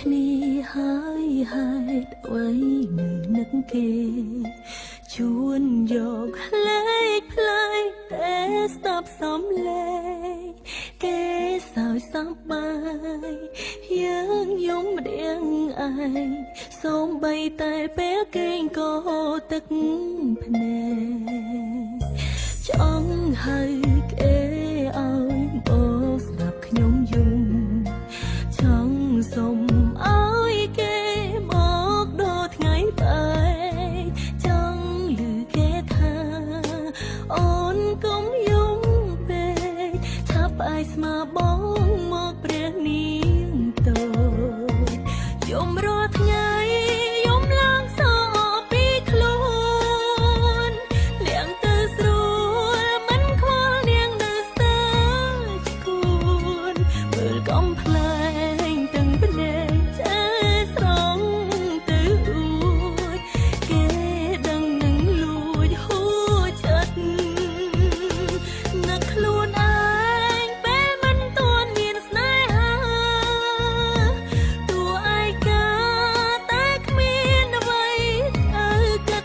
គ្នាហើយហេតុអ្វីនៅនឹកគេជួនយកលេខផ្លៃតែស្ដាប់សំលេងគេសើចសប្បាយយើងយំម្ដងឯងសូម្បីតែពេលគេងក៏ទឹកភ្នែកចង់ឲ្យគេឲ្យមកស្ដាប់ខ្ញុំយំចង់សុំឲ្យគេមកដល់ថ្ងៃបែកចង់ឮគេថាអូនកុំយំពេកឆាប់ផ្អែកស្មាបងមកព្រះនាងតូចយំរាល់ថ្ងៃយំឡើងសពីខ្លួនលៀងទៅស្រួលមិនខ្វល់នាងនៅស្ទើឈួនមើលកំប្លែងទាំងភ្នែកឆ្អើស្រង់ទៅអួចគេដឹងនឹងលួចហួចិត្តនឹកខ្លួនឯងពេលមិនទាន់មានស្នេហាតួឯកាតែគ្មានអ្វីត្រូវគិត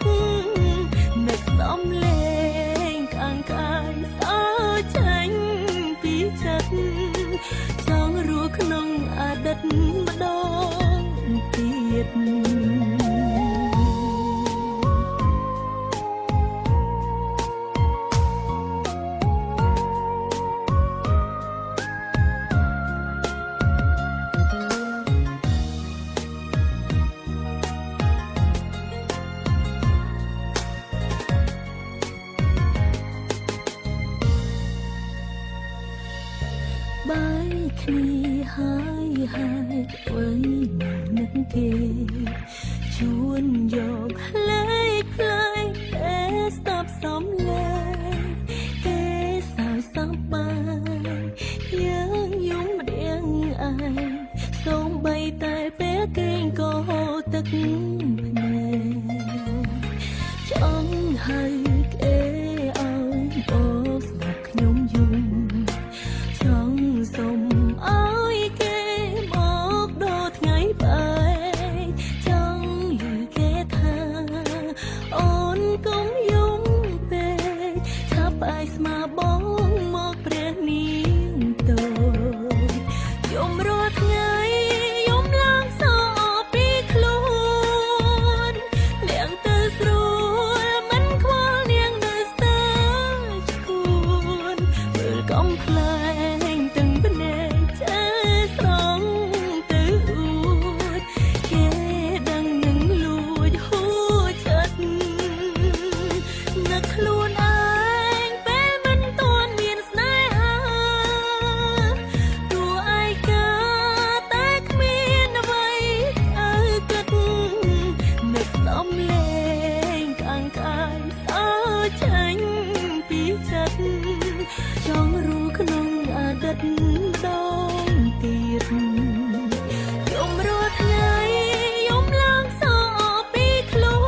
នឹកសំលេងខាងកាយសើចេញពីចិត្តចង់រស់ក្នុងអតីតម្ដងទៀតបែកគ្នាហើយហេតុអ្វីនៅនឹកគេជួនយកលេខផ្លៃតែស្ដាប់សំលេងគេសើចសប្បាយយើងយំម្ដងឯងសូម្បីតែពេលគេងក៏ទឹកភ្នែកចង់ឲ្យគេឲ្យមកស្ដាប់ខ្ញុំយំចង់សុំឲ្យគេមកដល់ថ្ងៃបែកចង់ឮគេថាអូនកុំយំពេកឆាប់ផ្អែកស្មាបងមកព្រះនាងតូចយំរាល់ថ្ងៃយំឡើងសពីខ្លួនលៀងទៅស្រួលមិនខ្វល់នាងនៅស្ទើឈួនមើលកំប្លែងទាំងភ្នែកឆ្អើស្រង់ទៅអួចគេដឹងនឹងលួចហួចិត្តនឹកខ្លួនឯងពេលមិនទាន់មានស្នេហាតួឯកាតែគ្មានអ្វីត្រូវគិតនឹកសំលេងខាងកាយសើចេញពីចិត្តចង់រស់ក្នុងអតីតម្ដងទៀតយំរាល់ថ្ងៃយំឡើងសពីខ្លួ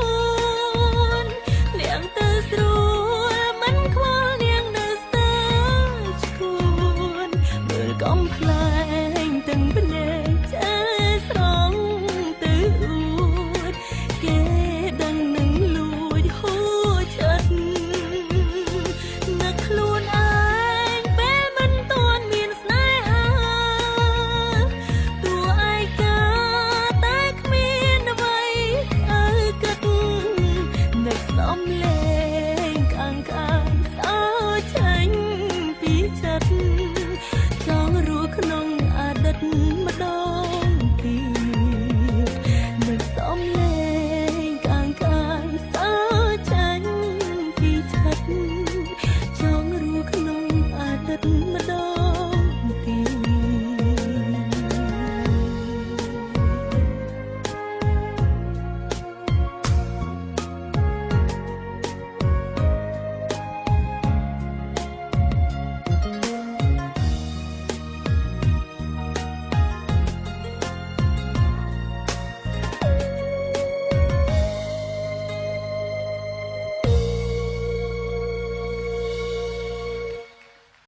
នលៀងទៅស្រួលមិនខ្វល់នាងនៅស្ទើឈួនមើលកំប្លែងទាំងភ្នែកឆ្អើស្រង់ទៅអួចគេដឹងនឹងលួចហួចិត្តនឹកខ្លួនឯងពេលមិនទាន់មានស្នេហាតួឯកាតែគ្មានអ្វីត្រូវគិតនឹកសំលេងខាងកាយសើចេញពីចិត្តចង់រស់ក្នុងអតីតម្ដងទៀតនឹកសំលេងខាងកាយសើចេញពីចិត្តចង់រស់ក្នុងអតីតម្